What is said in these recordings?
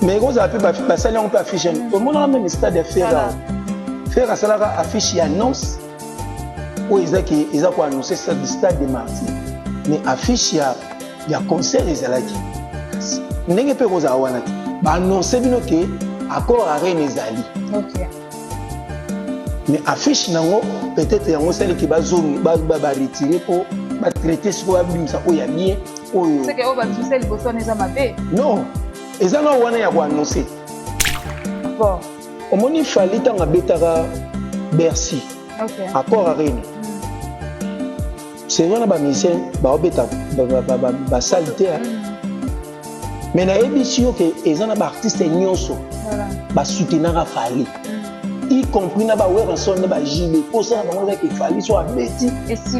Mais ekozala mpe basali yango mpe affiche. Omonaka meme stade ya Ferre awa, Ferre asalaka affiche ya annonce oyo ezaki eza koannonce stade de Martyr, mais affiche ya concert ezalaki ndenge mpe ekozala wana te. Baannonce bino ke Accor Arena ezali, mais affiche nango peut-être yango esaliki bazongi, baretire mpo batraite sikoyo, babimisa oyo ya bien oyo. Oyo babimisa liboso wana eza mabe? Non, eza na wana ya koannonce. Omoni Fally, ntango abetaka Bercy, Accor Arena, c'est wana bamusicien baobeta basale te, mais nayebisi yo ke eza na baartiste nyonso basoutenaka Fally, y compris na baWerrason na baJB. Mposa na bango ezaki Fally so abeti,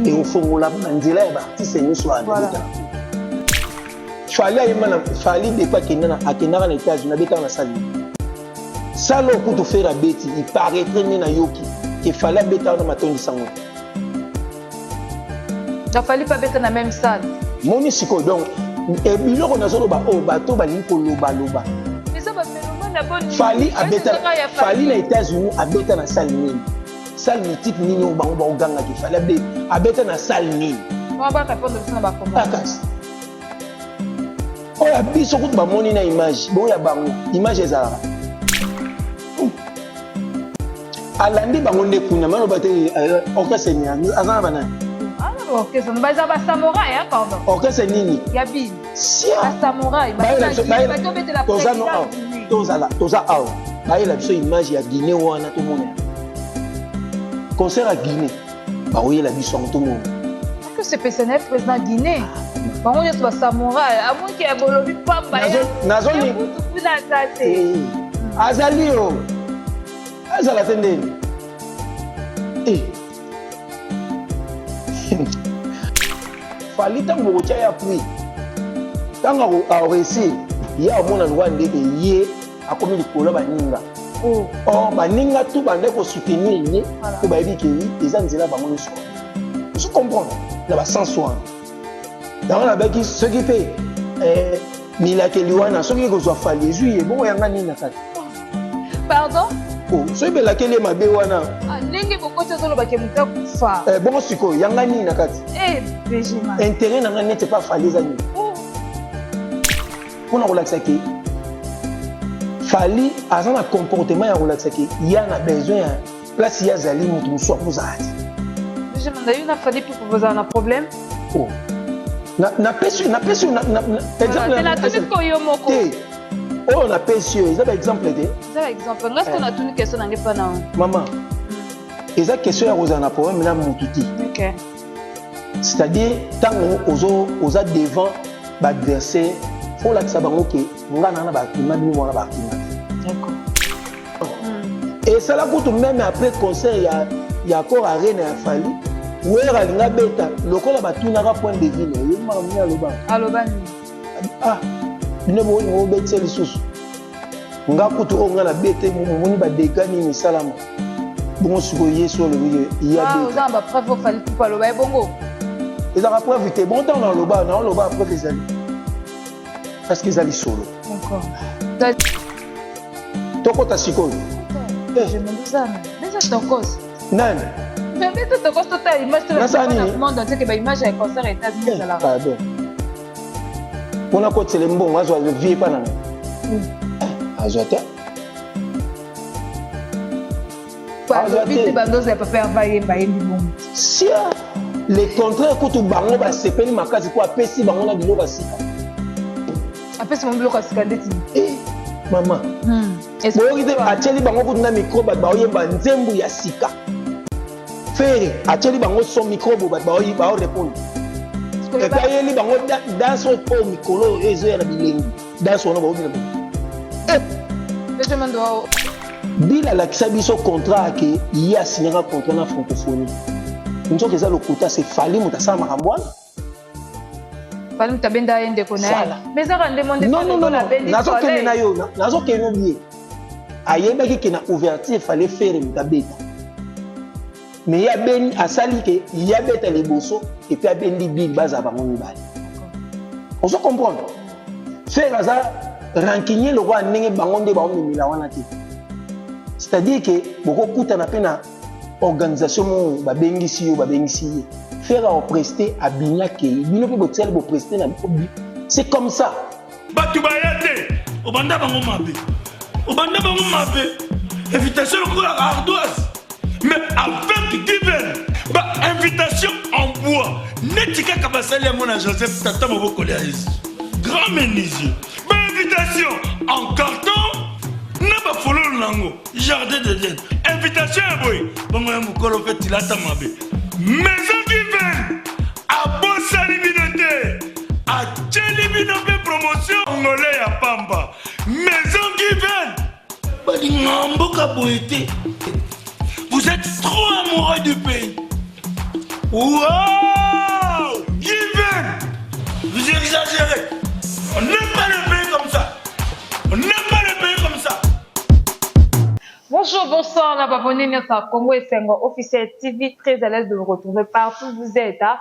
ekofongola na nzela ya baartiste nyonso wana. Fally ayemba na Fally depuis akendaka na États-Unis, abetaka na salle sale oyo kutu Ferre abeti. Il paraîtrait nde nayoki ke Fally abetaka na matondisango. Donc Fally mpe abeta na même salle? Moni sikoyo, donc biloko nazoloba oyo bato balingi kolobaloba. Fally abeta, Fally na États-Unis abeta na salle nini? Salle mythique nini oyo bango baogangaki? Fally abeta na salle nini? Akasi oyo ya biso kutu bamoni na image bongo, ya bango image ezalaka alandi bango nde kuna. Maloba te, orchestre nini aza na banani? Baza basamouraï, pardon. Orchestre nini? Ya bini. Sia. Basamouraï. Toza no awa, tozala toza awa, bayela biso image ya Guinée wana, tomona concert ya Guinée, bakoyela biso yango, tomona. Sepesa na ye président Guinée, bango nyonso basamouraï, amoki ya bolobi pamba. Nazoni. Kuna aza te. Azali o azala te ndeni. Fally, ntango bokotya ye appui, ntango aréussir, ye amona lokwa ndenge ye akomi likolo ya baninga. Or baninga tu bande kosoutenir ye po bayebi ke eza nzela bango nyonso. Ozo comprendre na basens wana? Yango nabaki, soki mpe milakeli wana soki ekozwa Fally, ezwi ye bongo, yanga nini na kati? Pardon? Soki belakeli ye mabe wana. Ndenge bokoti ozolobake moto akufa. Bongo sikoyo yanga nini na kati? Intérêt na nga neti epa Fally eza nini? Mpona kolakisa ke Fally aza na comportement ya kolakisa ke ya na besoin ya place ye azali, moto mosusu akozala te. Yo na Fally mpe kozala na problème? Napesi exemple yo moko. Te, oyo napesi yo eza baexemple te. Eza baexemple. Nga siko natuni question nange mpa na Mama, eza question ya kozala na problème na motu te. C'est-à-dire ntango oza devant baadversaire, faut olakisa bango ke nga na baargument, bino mwana baargument. Esala kutu même après concert ya Accor Arena ya Fally, Wera alinga beta lokola batunaka point de vue na ye, makambo nini aloba? Aloba nini? Ah, bino bolingo obetisa lisusu nga kutu oyo nga nabete, momoni badega nini esalama bongo. Sikoyo yesu alobi ye oza na bapreuve oFally tupu aloba ye bongo? Ezalaka preuve te. Bongo ntango naloba, naoloba preuve ezali parce que eza lisolo. Tokɔta sikoyo. Nani? Nasala nini? Pardon, mpona kotisela mbongo, azwa vie epa nanga, azwa te. Balobi te bandoza ya papa Herve ayemba, ayembi bongo. Sia, le contraire kutu, bango basepeli makasi mpo apesi bango na biloko ya sika. Apesi bango biloko ya sika ndeti? Mama, boyoki te? Atieli bango kutu na micro, bato baoyemba nzembo ya sika. Ferre atieli bango son micro, bo bato baorépondre, et puis ayeli bango danse oyo mikolo oyo ezoya na bilengi, danse wana baobina. Bill alakisa biso contrat ake ye asignaka contrat na francophonie, nzoka eza lokuta. Se Fally moto asala makambo wana. Fally moto abenda ye ndeko na ye, mais ezaka nde monde. Non, non, non, nazokende na yo, nazokende bie. Ayebaki ke na ouverture Fally, Ferre moto abeta, mais ye abendi, asali ke ye abeta liboso et puis abendi Bill, bazala bango mibale. Ozo comprendre? Ferre aza Rancunier lokola ndenge bango nde baomemela wana te. C'est-à-dire que bokokutana mpe na organisation moko, babengisi yo, babengisi ye, Ferre aopreste, abimi, akei, bino mpe botiali, bopreste na. C'est comme ça. Bato baya te, obanda bango mabe, obanda bango mabe, invitation lokola ardoise. Mais avec Given, ba invitation en bois neti kaka basali yango na Joseph, tata mobokoli ya Yesu, grand menuisier. Ba invitation en carton na bafololo nango, jardin d'Eden, invitation ya boye bongo ya mokolo mpe tilata mabe. Maison Given abosani bino te, atieli bino mpe promotion ngole ya pamba. Maison Given balinga mboka boye te. Vous êtes trop amoureux du pays. Wow, Given, vous exagérez. On n'aime pas le pays comme ça, on n'aime pas le pays comme ça. Bonjour, bonsoir, na abonné à Congo Esengo Officiel TV, très à l'aise de vous retrouver partout où vous êtes. Hein.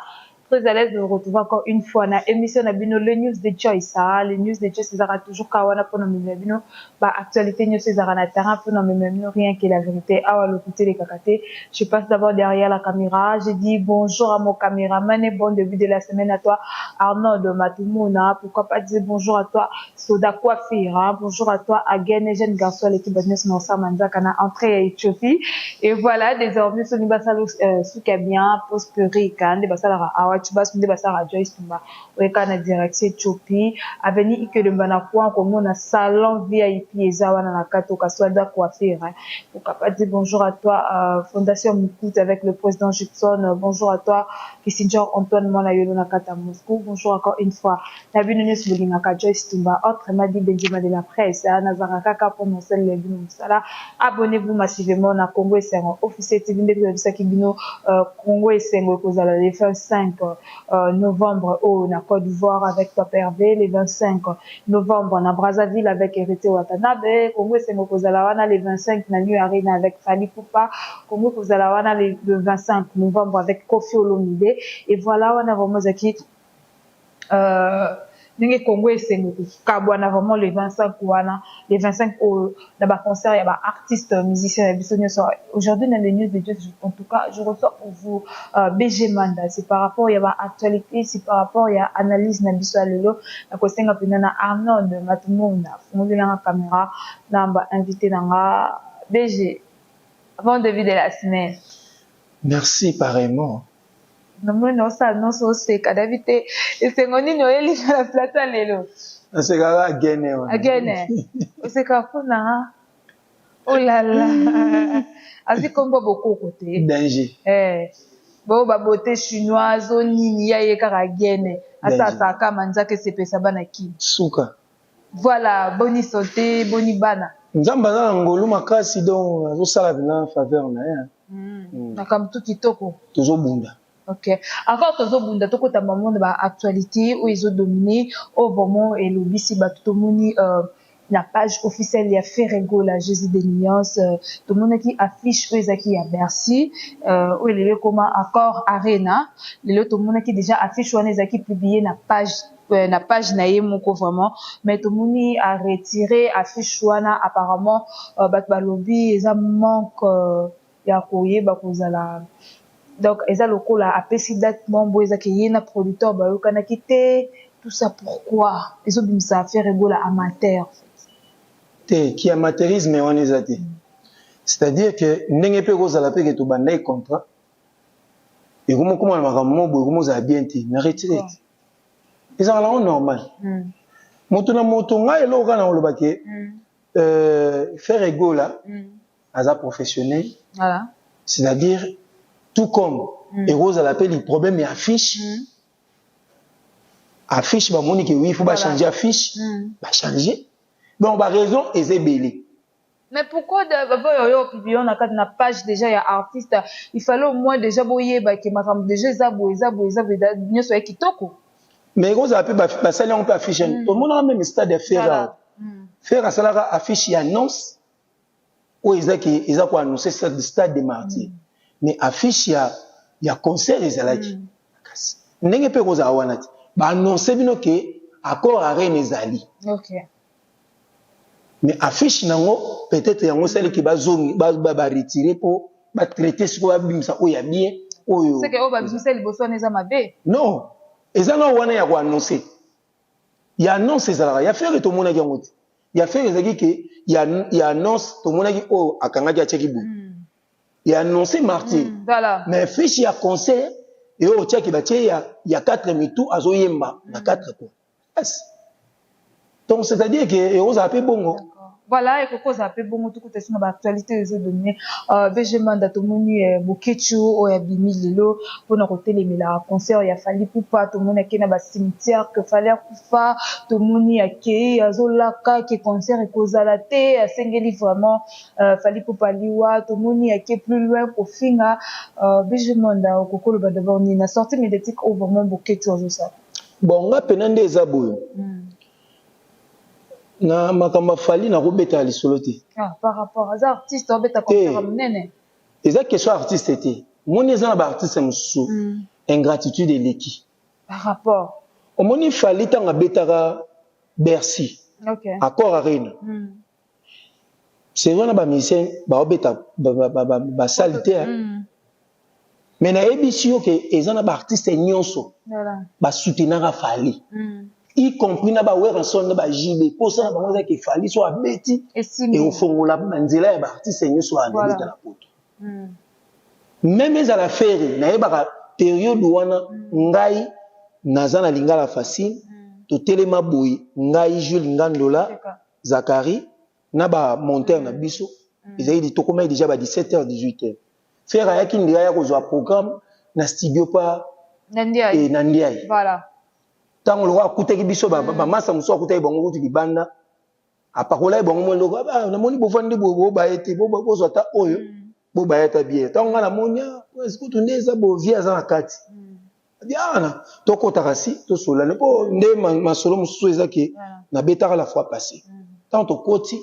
Très à l'aise de vous retrouver encore une fois na émission na bino, le News de Choice. Hein. Le News de Choice ezalaka toujours kawana mpona memela bino ba actualité nyonso ezalaka na terrain, mpona memela bino rien que la vérité. Awa lokuta elekaka te. Je passe d'abord derrière la caméra. Je dis bonjour à mon caméraman et bon début de la semaine à toi, Arnaud Matumona. Pourquoi pas dire bonjour à toi, Soda Coiffure. Hein. Bonjour à toi, Agen, jeune garçon à l'équipe Nyonso na Manzaka na entrée à Éthiopie. Et voilà, désormais, Soni Basalo suka bien, pose perruque, nde basalaka awa, tubas nde basalaka Joyce Tumba. Oyeka na direction Éthiopie, avenue Ikelemba na coin, komona salon VIP eza wana na kati Soda Coiffure. Hein. Pourquoi pas dire bonjour à toi, Fondation Mukut avec le président Gibson. Bonjour à toi, Kissinger Antoine Mwana Yolo na kati ya Moscou. Bonjour encore une fois. Na bino nyonso bolingaka Joyce Tumba, autrement dit Benjamin de la presse. Nazalaka kaka pour mosala bino mosala. Abonnez-vous massivement na Congo Esengo Officiel TV. Ndenge toyebisaki bino, Congo Esengo ekozala le 25 novembre oyo na Côte d'Ivoire avec Papa Hervé, le 25 novembre na Brazzaville avec Héritier Watanabe. Congo Esengo ekozala wana le 25 na New Arena avec Fally Ipupa. Congo ekozala wana le 25 novembre avec Koffi Olomide. Et voilà, wana vraiment ezalaki ndenge Congo Esengo kokabwana vraiment le 25 wana, le 25 oyo, na baconcert ya baartiste musicien ya biso nyonso. Aujourd'hui na le News de Dieu, en tout cas, je reçois pour vous BG Manda. C'est par rapport ya baactualité, c'est par rapport ya analyse na biso ya lelo. Nakosenga mpena na Arnold Matumona afungolelanga caméra na bainvité na nga. BG, bon début de la semaine. Merci, pareillement. Namoni osala nyonso, oseka. Nayebi te esengo nini oyelinga na plateau ya lelo. Nasekaka agene wana. Agene oseka mpona olala azwi kombo bokoko te. Danger. Eh, bo babeauté chinoise o nini ya ye kaka agene asalasaka manzaka esepesa bana kini. Suka. Voilà, boni santé, boni bana? Nzambe aza na ngolu makasi, donc azosala mpena faveur na ye. Makambo tu kitoko. Tozobunda. Ok, encore tozobunda. Tokota mamo na baactualité oyo ezodomine, oyo vraiment elobisi bato. Tomoni na page officielle ya Ferre Gola Jésus de Nuance, tomonaki affiche oyo ezalaki ya Bercy, oyo lelo ekoma Accor Arena. Lelo tomonaki déjà affiche wana ezalaki publié na page na ye moko vraiment, mais tomoni aretire affiche wana. Apparemment, bato balobi eza manque ya koyeba kozala, donc eza lokola apesi date moko ezaki ye na producteur bayokanaki te. Tout ça pourquoi ezobimisa affaire Gola amateur? Te, ki amateurisme wana eza te. C'est-à-dire que ndenge mpe ekozala mpe ke tobandaki contrat, ekomokóma na makambo mo boye, ekomozala bien te, na retire te, ezalaka nango normal. Moto na moto, ngai eloko kaka na koloba ke Ferre Gola aza professionnel. C'est-à-dire tout comme ekozala mpe li problème ya affiche, affiche bamoni ke oui, faut bachanger affiche, bachanger. Donc baraison eza ebele. Mais pourquoi oyo oyo publié na kati na page déjà ya artiste? Il fallait au moins déjà boyeba ke makambo déjà eza boye, eza boye, eza boye, nyonso ya kitoko. Mais ekozala mpe basali yango mpe affiche. Tomonaka même stade ya Ferre awa, Ferre asalaka affiche ya annonce oyo ezaki eza koannonce stade de Martyr, mais affiche ya concert ezalaki. Kasi ndenge mpe ekozala wana te, baannonce bino ke Accor Arena ezali. Mais affiche nango, peut-être yango esaliki bazongi, baretire mpo batraite sikoyo, babimisa oyo ya bien oyo. Seke oyo babimisa liboso wana eza mabe? Non, eza na wana ya koannonce, ya annonce ezalaka ya Ferre, tomonaki yango te. Ya Ferre ezalaki ke ya annonce, tomonaki oyo akangaki, atiaki boye ya annonce martyr. Mais fiche ya concert eyo otiaki, batie ya 4 mitu azoyemba na 4 quoi. Yes. Donc c'est-à-dire que ekozala mpe bongo. Voilà, ekoki kozala mpe bongo. Tokuta esi na baactualité ezodomine. VG Manda, tomoni Boketshu oyo abimi lelo mpona kotelemela concert ya Fally Ipupa. Tomoni akei na bacimetière ke Fally akufa, tomoni akei azolaka ke concert ekozala te, asengeli vraiment Fally Ipupa liwa. Tomoni ake plus loin kofinga. VG Manda, okoki koloba d'abord nini na sortie médiatique oyo vraiment Boketshu azosala? Bon, nga mpena nde eza boye, na makambo ya Fally nakobetaka lisolo te. Ah, par rapport aza artiste, obeta concert monene. Eza question artiste te. Omoni, eza na baartiste mosusu, ingratitude eleki. Par rapport Omoni, Fally ntango abetaka Bercy, Accor Arena, c'est vrai na bamusicien baobeta basali te, mais nayebisi yo ke eza na baartiste nyonso basoutenaka Fally, y compris na baWerrason na baJB. Mposa na bango ezaki Fally so abeti, ekofongola banzela ya baartiste nyonso wana ebeta na poto. Même ezala Ferre, nayebaka période wana, ngai naza na Lingala Facile, totelema boye, ngai, Jules Ngandola, Zakari na bamonteur na biso. Ezali tokomaki déjà ba 17 heures, 18 heures. Ferre ayaki ndenge aya kozwa programme na studio pa na Ndiaye. Ntango lokwa akutaki biso, bamasa mosusu akutaki bango kutu libanda, apakolaki bango mwa eloko. Namoni bovandi boye, bobaye te, bozwa ata oyo, bobaye ata bien. Ntango ngai namoni kutu nde eza bovie aza na kati biana, tokɔtaka si tosolane mpo nde masolo mosusu eza ke nabetaka la fois passé. Ntango tokoti,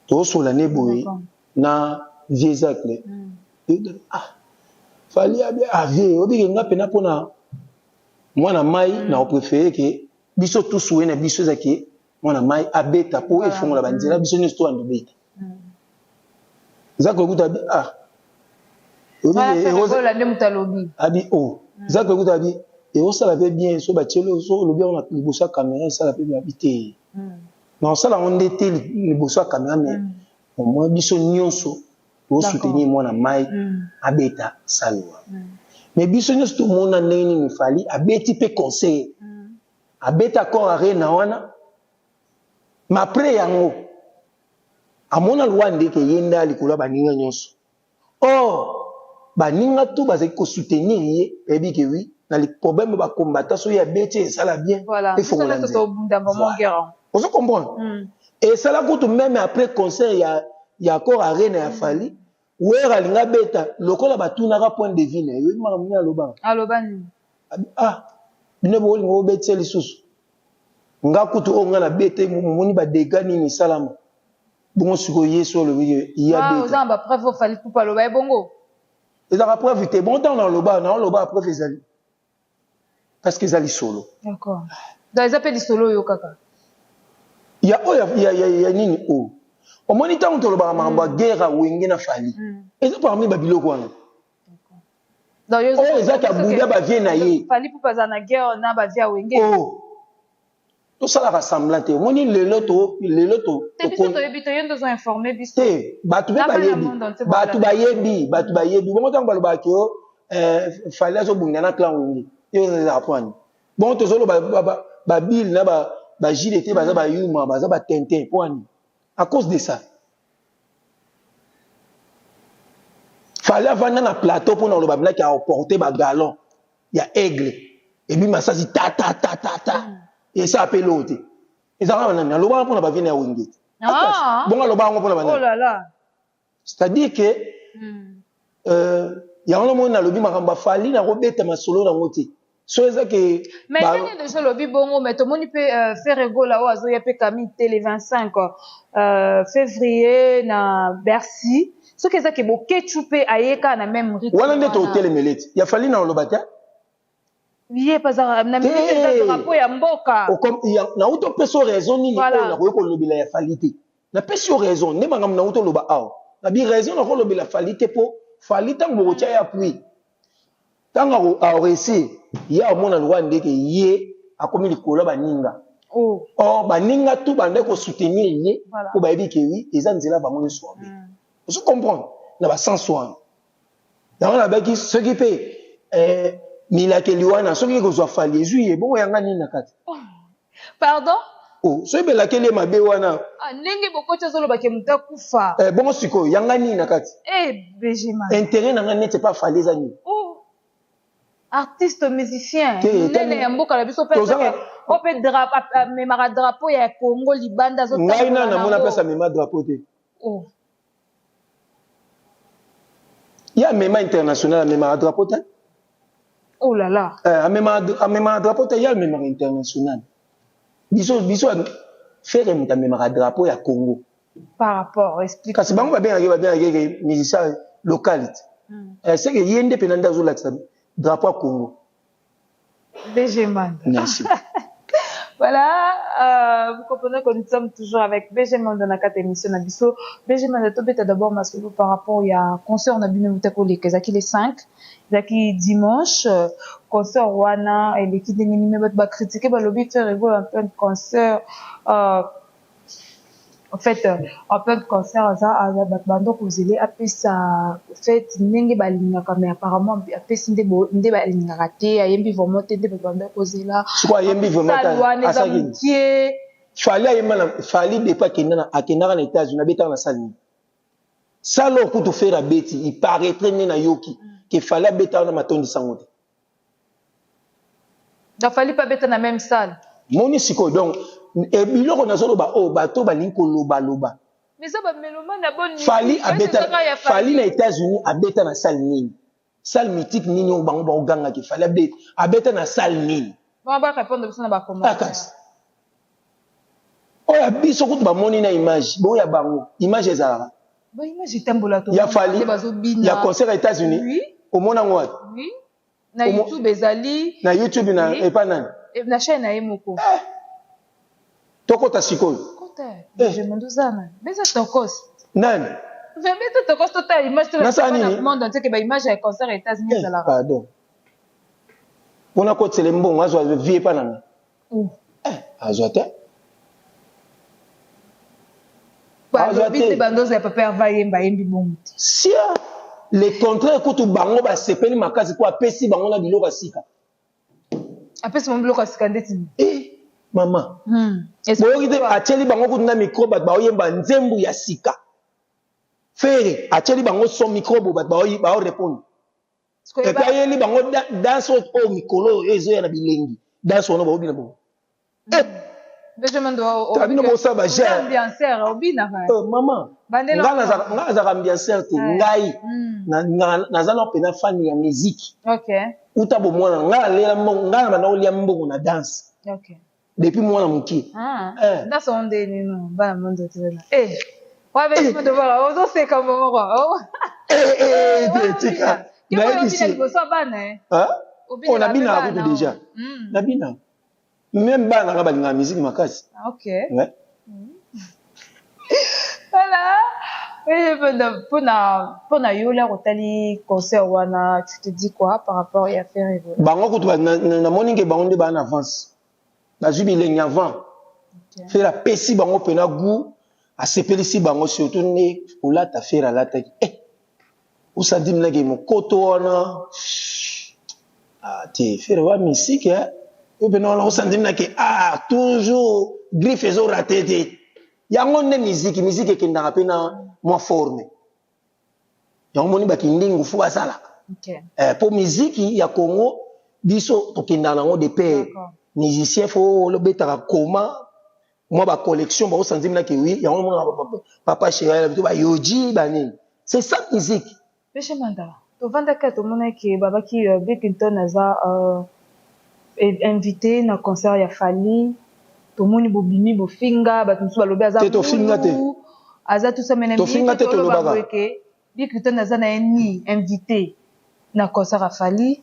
tosolane boye na vieux Zacle. Ah, Fally abi: "Ah vieux, obike nga mpena mpona mwana mai, na opréféré ke biso tosuwe na biso eza ke mwana mai abeta mpo efongola banzela, biso nyonso toyanda obeta." Zacle ekuta abi: "Ah." Abi o Zacle ekuta abi: "Ekosala mpe bien so batieli so olobi yango na liboso ya caméra, esala mpe bien." Abi: "Te, na osala yango nde te liboso ya caméra, mais au moins biso nyonso tosoutenir mwana mai abeta sale wana." Mais biso nyonso tomona ndenge nini Fally abeti mpe concert, abeta Accor Arena wana. Mais après yango, amona lwa ndeke ye nde likolo ya baninga nyonso. Or baninga to bazali kosoutenir ye, bayebi ke oui, na problème bakombata, soki abeti esala bien, efongola nzela. Ozo comprendre? Esala kutu même après concert ya Accor Arena ya Fally, Wera alingi abeta lokola batunaka point de vue na ye. Oyebi makambo nini alobaka? Aloba nini? "Ah, bino bolinga obetisa lisusu nga kutu oyo nga nabete, momoni badega nini esalama bongo." Sikoyo ye so olobi ye abeta. Oza na bapreuve o Fally Ipupa aloba ye bongo? Ezalaka preuve te. Bongo ntango naloba, naoloba preuve ezali parce que eza lisolo. D'accord, donc eza mpe lisolo oyo kaka. Ya oyo ya nini oyo omoni, ntango tolobaka makambo ya guerre ya Wenge na Fally, eza parmi babiloko wana oyo ezaki abuda bavie na ye. Fally mpo aza na guerre na bavie ya Wenge? Oh, tosalaka semblant te. Omoni lelo to lelo to Biso toyebi te, yo nde ozo-informe biso. Te, bato mpe bayebi, bato bayebi, bato bayebi bongo. Ntango balobaka yo Fally azobunda na clan Wenge, yo ezalaka po ani? Bongo tozoloba babile na bagile te, baza bayuma, baza batintin po ani? À cause de ça, Fally avanda na plateau mpona koloba bilaki aoporte bagalon ya Aigle, ebi masasi ta ta ta ta ta, esala mpe eloko te. Ezalaka banani alobaka mpona bavie na ya Wenge te? Bongo alobaka yango mpona banani? C'est-à-dire que yango nomoni nalobi makambo a Fally, nakobeta masolo nango te so eza ke. Mais ndenge déjà olobi bongo, mais tomoni mpe Ferre Gola oyo azoya mpe kami te le 25 février na Bercy. Soki eza ke Boketshu mpe ayeka na même rythme. Wana nde totelemele ti ya Fally na oloba te. Ye mpe aza na minute eza drapeau ya mboka. Nauti opesa yo raison nini oyo nakoki kolobela ya Fally te. Napesi yo raison nde makambo nauti oloba awa. Nabi raison nakolobela Fally te mpo Fally ntango bokotya ye appui, ntango aréussir, ye amona lokola ndeke ye akomi likolo ya baninga. Oh. Or baninga tu bandaki kosoutenir ye mpo bayebi ke wi eza nzela bango nyonso wabe. Ozo comprendre na basens wana. Yango nabaki soki mpe eh, milakeli wana soki ekozwa Fally ezwi ye bongo yanga nini na kati. Oh. Pardon? Oh, soki belakeli ye mabe wana. Ah, ndenge bokoti azoloba ke moto akufa. Eh, bongo sikoyo yanga nini na kati? Eh, BG Man. Intérêt na nga neti pa Fally eza nini? Oh. Artiste musicien monene ya mboka na biso mpe oyo mpe amemaka drapeau ya Congo libanda azotambola. Ngai na namona place amema drapeau te. Oh. Ye amema international, amemaka drapeau te. Oh là là. Eh, amemaka drapeau te, ye amemaka international. Biso biso Ferre moto amemaka drapeau ya Congo. Par rapport, explique. Kasi bango babengaki musicien local te. Eh, c'est que ye nde pena nde azolakisa drapeau ya Congo. BG Manda. Merci. Voilà, vous comprenez que nous sommes toujours avec BG Manda dans la émission na biso. BG Manda tobeta d'abord masolo par rapport ya concert na bino mutako leka ezaki les 5, ezaki dimanche, concert wana eleki ndenge nini mais bato ba critiquer balobi Ferre Gola en plein concert en fait en plein concert aza aza bato bando kozele apesa fait ndenge balingaka mais apparemment apesi nde nde balingaka te, ayembi vraiment te nde bato bando kozela. Sikoyo ayembi vraiment te, wana eza mokie. Fally ayemba na Fally depuis akenda na akendaka na États-Unis abetaka na salle nini? Salle oyo kutu Ferre abeti, il paraîtrait nde nayoki ke Fally abetaka na matondi sango te. Donc Fally mpe abeta na même salle. Moni sikoyo donc biloko nazoloba oyo bato balingi kolobaloba. Mais eza bamélomane ya bonne Fally abeta Fally na États-Unis abeta na salle nini? Salle mythique nini oyo bango baogangaki Fally abeta abeta na salle nini? Bango ba répondre biso na ba commentaire. Oyo ya biso kutu bamoni na image, bongo ya bango image ezalaka. Ba image etambola to ya Fally ya concert ya États-Unis. Oui. Omona ngo wapi? Oui. Na YouTube ezali. Na YouTube na epa nani? Na chaîne na ye moko. Eh. Tokota sikoyo. Kota. Je monduzana. Beza tokos. Nani? Beza tokos tota image to na monde entier ke ba image ya concert ya États-Unis ezalaka. Pardon. Pona kotsele mbongo azwa vie epa nanga. Eh, azwa te. Balobi te bandoza ya papa Herve ayemba ayembi bongo te. Sia le contraire kutu bango basepeli makasi mpo apesi bango na biloko ya sika. Apesi bango biloko ya sika ndeti. Eh, mama. Boyoki te atieli bango kutu na micro bato baoyemba nzembo ya sika. Ferre atieli bango son micro bo bato bao répondre. Et puis ayeli bango danse oyo mikolo oyo ezoya na bilengi. Danse wana baobina bongo. Bino bosala ba mama nga nazalaka ambianceur te, ngai naza na mpena fan ya musique uta bomwana ngai nalela mbongo, ngai na banda kolia mbongo na danse depuis mwana mokie. Tika nabinaka kutu déjà, nabinaka même bana nanga balingaka musique makasi. Ok. Ouais. Voilà. Mpona yo lere otali concert wana, tu te dis quoi par rapport ya Ferre Gola? Bango kutu namoni nke bango nde baa na avance, bazwi bilengi avant. Ferre apesi bango mpena goût, asepelisi bango surtout nde kolata Ferre alataki. Eh, osandi minaki mokoto wana ah, te Ferre wa misike yo mpena wana osandi minaki ah, toujours griffe ezorate te. Yango nde miziki, miziki ekendaka mpe na mwa forme yango moni bakindingu fu basalaka po miziki ya Congo biso tokendaka nango de pair musicien fo olobetaka koma mwa ba collection baosanzi minaki wi yango mona papa chéri to bayoji banini, c'est ça musique. Peshe Manda, tovandaki tomonaki babaki Bill Clinton aza invité na concert ya Fally, tomoni bobimi bofinga bato mosusu balobi aza te, tofinga te, aza tout ça mais tofinga te, tolobaka ke Bill Clinton aza na ye ni invité na concert ya Fally.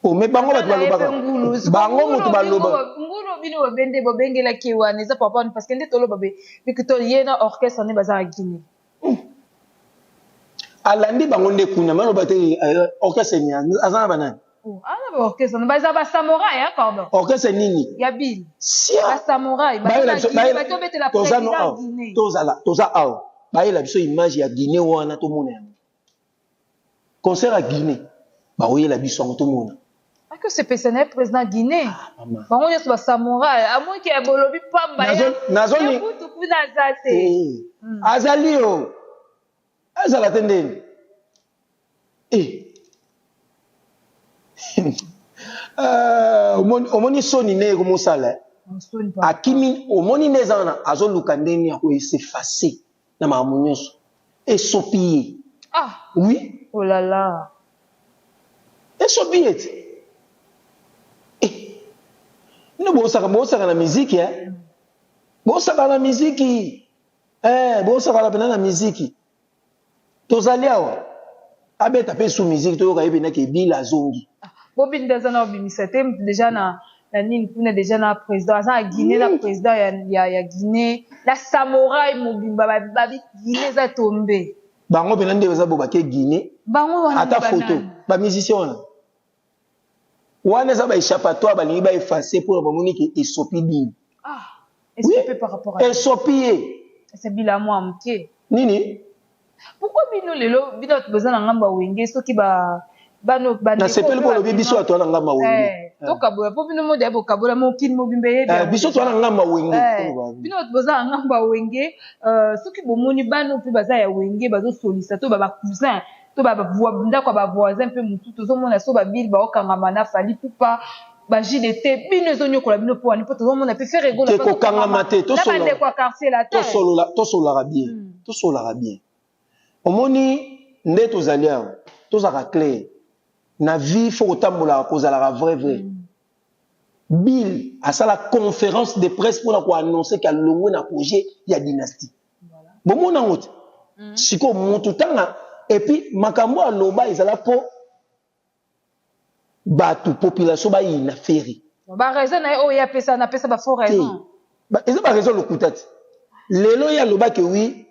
Oh, mais bango bato balobaka bango moto baloba ngulu bino bobende bobengelaki wana eza papa parce que nde toloba be bikito ye na orchestre nde baza na Guinée. Alandi bango nde kuna maloba te orchestre nini aza na banani? Oh, ana ba orchestre baza ba samouraï hein, pardon. Orchestre nini? Ya Bill. Sia. Ba samouraï baza na Guinée batobetela président Guinée. Tozala toza awa bayela biso image ya Guinée wana tomona yango. Concert ya Guinée baoyela biso yango tomona. Ake sepesa na ye président Guinée. Ah, bango nyonso ba samouraï amoki ya bolobi pamba ya kutu kuna aza te. Azali yo. Azala te ndeni. Eh. Omoni soni ne ekomosala. Akimi omoni nde eza wana azoluka ndenge ya koeffacer na makambo nyonso. Esopi ye. Ah. Oui. Oh là là. Esopi ye te. Eh. Bino bosaka na miziki eh. Bosaka na miziki. Eh, bosaka na miziki. Tozali awa. Abeta pe sous musique toyoka ye pena ke Bill azongi. Bobi nde aza na obimisa te déjà na nini kuna déjà na président aza na Guinée na président ya Guinée na samouraï mobimba babi Guinée eza tombé. Bango pena nde baza bo bake Guinée. Bango wana ata photo ba musicien wana. Wana eza ba échappatoire balingi ba effacer pour bamoni ke esopi Bill. Ah, esopi par rapport à esopi ye. C'est Bill à moi moke. Nini? Pourquoi bino lelo bino baza na ngamba wenge soki ba bano ba na sepeli polo biso bato na ngamba wenge. Tokabola po bino mode bokabola mokili mobimba yebi. Biso to na ngamba wenge. Bino bato baza na ngamba wenge soki bomoni bano pe baza ya wenge bazo solisa to ba cousin to ba ndako ba voisin pe mutu tozomona so ba bil ba okangama na Fally Ipupa ba JDT bino ezonyokola bino po wani po tozomona pe faire rigoler te kokangama te to solola bandeko ya quartier la te tosololaka bien tosololaka bien omoni nde tozali awa tozalaka clair na vie faut kotambolaka kozalaka vrai vrai. Bill asala conférence de presse pour ko annoncer qu'à longwe na projet ya dynastie. Bomona ngo te. Siko mutu tanga et puis makambo aloba ezala po bato population ba ina ferry. Ba raison na oyo ya pesa na pesa ba faux raison. Ba eza ba raison lokuta te. Lelo ya loba ke oui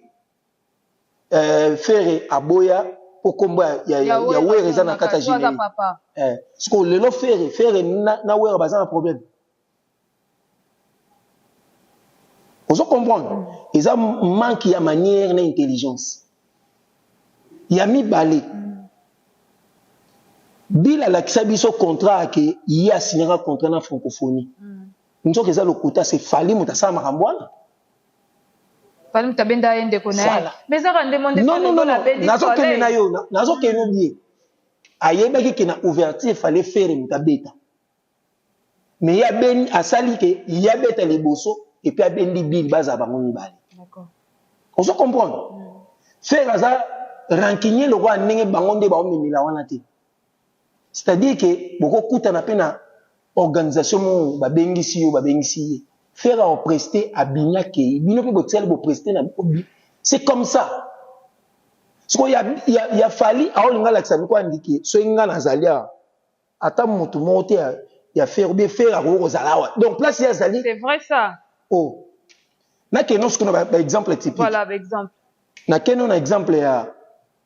Ferre aboya po kombo ya Wera eza na kata générique. Siko lelo Ferre na Wera baza na problème. Ozo comprendre? Eza manque ya manière na intelligence. Ya mibale. Bill alakisa biso contrat ke ye asignaka contrat na francophonie. Nzoka eza lokuta c'est Fally moto asala makambo wana. Fally moto abenda ye ndeko na ye. Mais ezaka nde monde Non non non non, nazokende na yo, nazokende bien. Ayebaki ke na ouverture fallait faire moto abeta. Mais ya ben asali ke ya beta liboso et puis abendi Bill baza bango mibale. D'accord. Ozo comprendre? Faire aza rancunier le roi ndenge bango nde ba omemela wana te. C'est-à-dire que boko kuta na pe na organisation mo ba bengisi yo ba bengisi ye. Faire a prester a binya ke bino pe botiel bo prester na c'est comme ça. Siko ya Fally a olinga lakisa biko andiki so nga na zalia ata mutu moko te ya faire bien faire a ko zala wa. Donc place ya zali. C'est vrai ça. Oh. Na keno siko na ba exemple typique. Voilà ba exemple. Na keno na exemple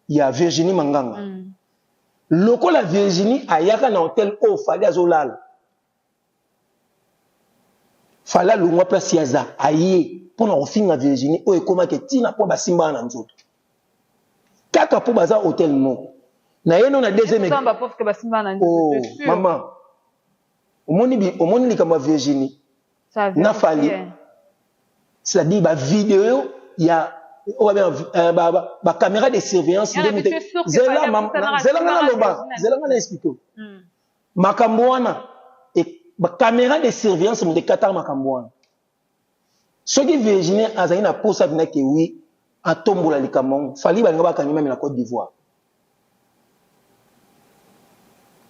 ya Virginie Manganga. Lokola Virginie ayaka na hôtel o Fally azolala. Fally alongwa place ya za aye pona kofinga Virginie oyo ekomaki tina po basimba na nzoto. Kaka po baza hôtel moko. Na ye no na deuxième ba pauvre que basimba na nzoto. Oh maman. Omoni likambo ya Virginie. Na Fally. C'est-à-dire ba vidéo ya ba caméra de surveillance zela nga loba zela nga na explique makambo wana ba caméra de surveillance moto ekataka makambo wana. Soki Virginie azali na posa bina ke oui atombola likambo yango Fally balinga bakangi même na Côte d'Ivoire.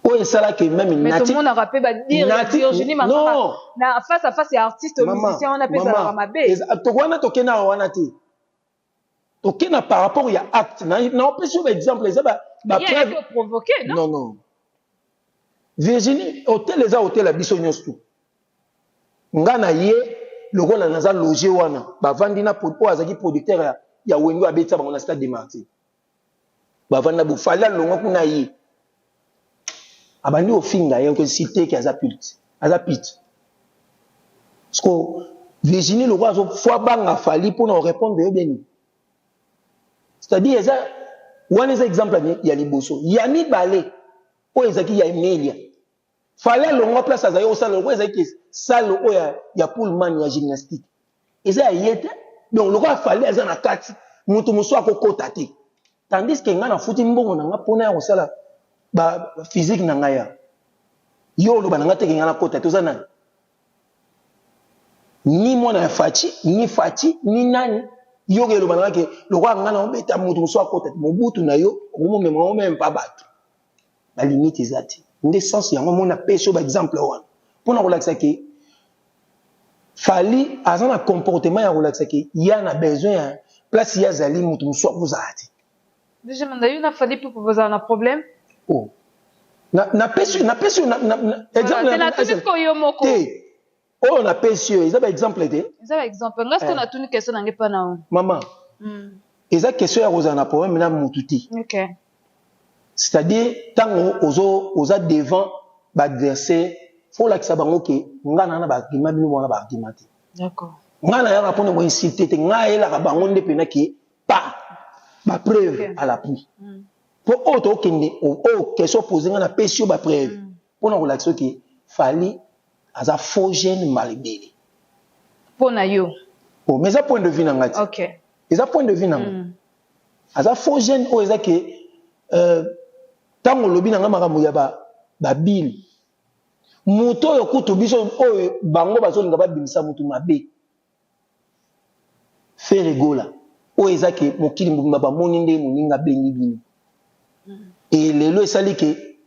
Oyo esalaki même mais tout le monde a rappelé ba dire Virginie Manganga na face à face ya artiste musicien on a pesa la mabe. Tokwana tokena wana te. Tokena par rapport ya acte na opesi yo ba exemple eza ba preuve provoquer non non non. Virginie, hotel eza hotel ya biso nyonso tu. Nga na ye lokola naza loge wana, bavandi na oyo azalaki producteur ya Wenge, abetisa bango na Stade de Martyr. Bavandi na bofali, alongwa kuna, ye abandi kofinga ye cité ke aza pute, aza pute. Parce que Virginie lokola azofwa banga Fally mpona korépondre yo beni, c'est-à-dire eza wana, eza exemple ya liboso. Ya mibale oyo ezalaki ya Emilia, Fally alongwa place azali kosala, lokola ezalaki salle oyo ya Pullman ya gymnastique, eza ya ye te. Donc lokola Fally aza na kati, moto mosusu akokota te, tandis ke ngai nafuti mbongo na nga mpona ya kosala ba physique na ngai. Ya yo oloba na ngai teke ngai nakota te, oza nani? Ni mwana ya Faci, ni Faci, ni nani. Yo ke eloba na ngai ke lokola ngai na obeta, moto mosusu akota te. Mobutu na yo okomomema omeme mpa bato, balimite eza te. Nde sens yango mona apesi yo baexemple wana mpona kolakisa ke Fally aza na comportement ya kolakisa ke ya na besoin ya place ye azali, moto mosusu akozala te. Déjà manda yo na Fally mpe bozala na problème? Oh. Napesi yo exemple yo moko. Te, oyo napesi yo eza baexemple te. Eza baexemple. Nga sikoyo natuni question nange mpa na yo. Mama, eza question ya kozala na problème na mutu te. C'est-à-dire ntango oza devant baadversaire, faut olakisa bango ke nga na baargument, bino wana baargument te. Nga na yaka mpona koinsulte te, nga ayelaka bango nde mpena ke pa bapreuve à l'appui. Mpo oyo tokende, oyo question pose, nga napesi yo bapreuve mpona kolakisa ke Fally aza faux jeune mbala ebele. Mpo na yo? Oh, mais eza point de vue na nga ti. Eza point de vue na nga. Aza faux jeune oyo eza ke ntango olobi na nga makambo ya babile, moto oyo kutu biso oyo bango bazolinga babimisa motu mabe, Ferre Gola, oyo eza ke mokili mobimba bamoni nde moninga abengi bino. E lelo esali ke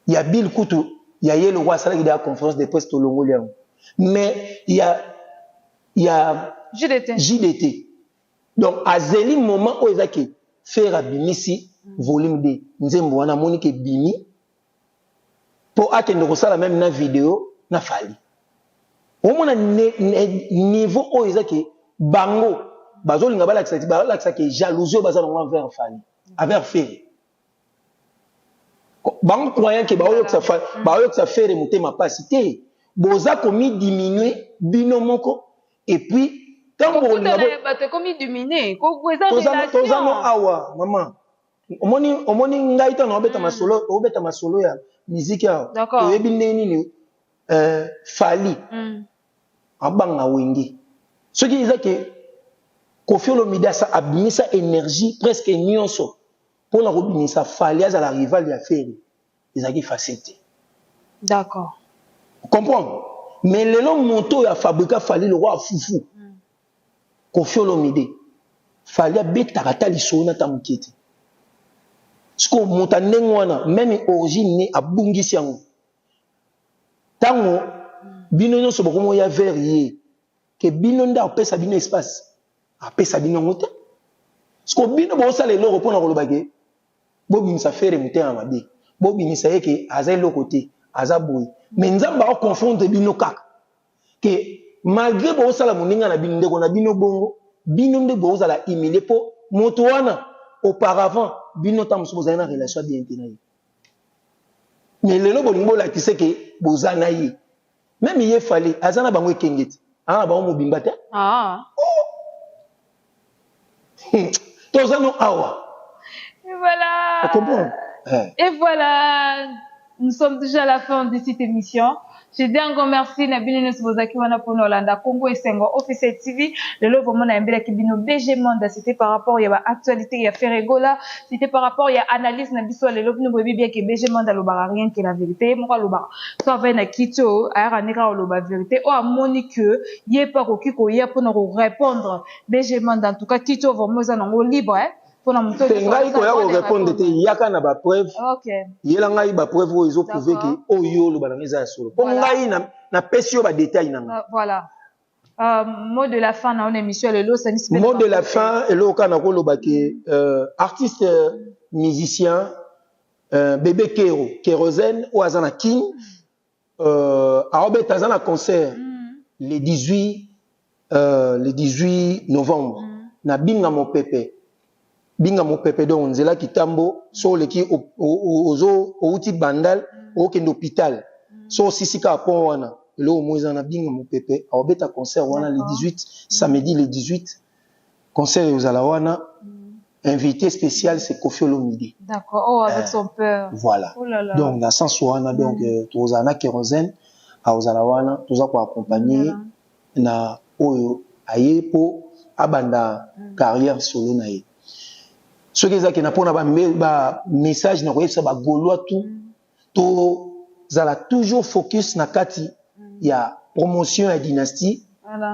ya bile kutu ya ye lokwa asalaki deya conférence de presse, tolongoli yango, mais ya JDT. JDT. Donc azeli moment oyo eza ke Ferre abimisi volume 2, nzembo wana amoni ke ebimi mpo akende kosala même na video na Fally. Omona niveau oyo eza ke bango bazolinga balakisa ke jalousie oyo baza nango envers Fally, envers Ferre. Bango croyant ke baoyokisa Ferre motema pasi te, boza komidiminue bino moko. Et puis ntango bokolinga bato ekomi dimine. Toza no awa, mama, omoni ngai ntango naobeta masolo, obeta masolo ya miziki awa, toyebi ndenge nini Fally abanga Wenge. Soki eza ke Koffi Olomide asa abimisa énergie presque nyonso mpona kobimisa Fally azala rival ya Ferre, ezalaki facile te. Comprendre? Mais lelo moto oyo afabrika Fally lokwa fufu, Koffi Olomide, Fally abetaka ata lisolo na ata moke te. Sikoyo moto ya ndenge wana, même origine ne abungisi yango. Ntango bino nyonso bokomoya vers ye, ke bino nde apesa bino espace, apesa bino yango te. Sikoyo bino bosala eloko mpona koloba ke bobimisa Ferre motema mabe, bobimisa ye ke aza eloko te, aza boye, mais Nzambe akoconfondre bino kaka ke malgré bosala moninga na bino, ndeko na bino bongo, bino nde bozala humilie. Mpo moto wana auparavant, bino ntango mosusu bozali na relation ya bien te na ye, mais lelo bolingi bolakisa ke boza na ye. Même ye Fally aza na bango ekenge te, aza na bango mobimba te. Oh! Toza no awa. Et voilà. Comprendre. Et voilà, nous sommes déjà à la fin de cette émission. Je dis encore merci na bino nyonso bozalaki wana mpona olanda Congo Esengo Officiel TV. Lelo vraiment nayembelaki bino BG Manda, c'était par rapport ya baactualité ya Ferre Gola, c'était par rapport ya analyse na biso ya lelo. Bino boyebi bien ke BG Manda alobaka rien que la vérité. Moko alobaka so avai na kiti oyo, ayaka ndenge aloba vérité oyo amoni ke ye mpe akoki koya mpona korépondre. BG Manda, en tout cas kiti oyo vraiment eza nango libre, hein? Mpona moto Te, ngai koya korépondre te, yaka na bapreuve. Yela ngai bapreuve oyo ezoprouve ke oyo oloba na ngai eza ya solo, mpo ngai napesi yo badetail na ngai. Voilà. Mot de la fin na ona émission lelo osangisi. Mot de la fin, eloko kaka nakoloba ke artiste musicien. Bébé Kero, Kérosène oyo aza na Kin, aobeta, aza na concert le 18, le 18 novembre na Binga Mopepe. Binga Mopepe, donc nzela Kitambo, so oleki ozo outi Bandal, okende hôpital, so osisi kaka pont wana, eloko mo eza na Binga Mopepe, aobeta concert wana le 18, samedi le 18. Concert ezala wana, invité spécial, c'est Koffi Olomide. D'accord. Oh, avec son père. Voilà. Oh là là. Donc na sens wana, donc tozala na Kérosène, aozala wana, toza koaccompagner na oyo aye mpo abanda carrière solo na ye. Soki ezalaki na mpona bamessage na koyebisa bagaulois tout, tozala toujours focus na kati ya promotion ya Dynastie.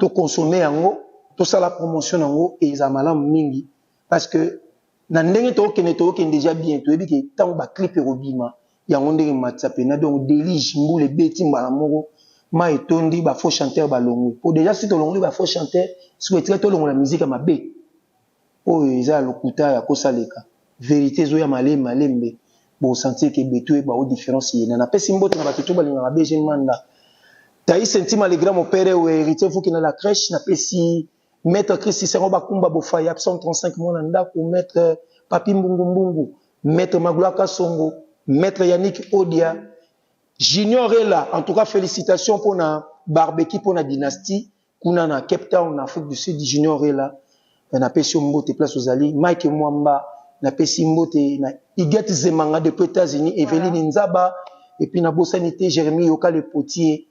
Tokonsome yango, tosala promotion yango, eza malamu mingi, parce que na ndenge tookende, tookende déjà bien. Toyebi ke ntango baclip ekobima, yango ndenge matisa pena. Donc déluge, mbula ebeti mbala moko, mai etondi, bafaux chanteur balongwe. Po déjà si tolongoli bafaux chanteur, soki etikali tolongola musique ya mabe oyo eza ya lokuta ya kosaleka, vérité ezoya malembe malembe. Bosentir ke beto oyeba o différence yena. Napesi mbote na bato to balingaka BG Manda Taïs Ntima, le grand mon père oyo héritier fuki na la crèche. Napesi maître Christ Sengo Bakumba Bofaya 135, mwana ndako, maître Papi Mbungu Mbungu, maître Magloire Kasongo, maître Yannick Odia Junior Ela. En tout cas, félicitations pour na barbecue, pour na Dynastie kuna na Cape Town, na Afrique du Sud. Junior Ela, napesi yo mbote place ozali. Mike Mwamba, napesi mbote na Iget Zemanga depuis États-Unis, Eveline Nzaba, et puis nabosani te Jérémie Yoka le potier,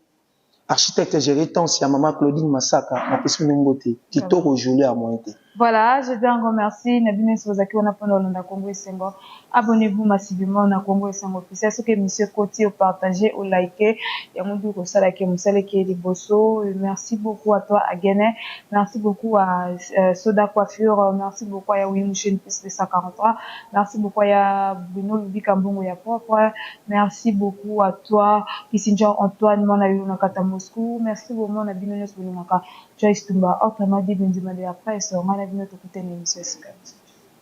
architecte Géré Tans ya mama Claudine Masaka. Napesi bino mbote kitoko, Julie ya moyen te. Voilà, je dis encore merci. Na bino nyonso bozalaki wana mpona kolanda Congo Esengo. Abonnez-vous massivement na Congo Esengo Officiel. Soki émission ekoti, opartage, olike yango, nde kosalaki mosala eke liboso. Merci beaucoup à toi Agene, merci beaucoup à Soda Coiffure, merci beaucoup à Yawi Mouchine plus 243, merci beaucoup à ya Bruno Lubika Mbongo ya propre, merci beaucoup à toi Kissinger Antoine Mwana yo na kata Moscou. Merci beaucoup na bino nyonso bolingaka Joyce Tumba, autrement dit Benzima de la presse. Ngai na bino tokutana émission esika mosusu.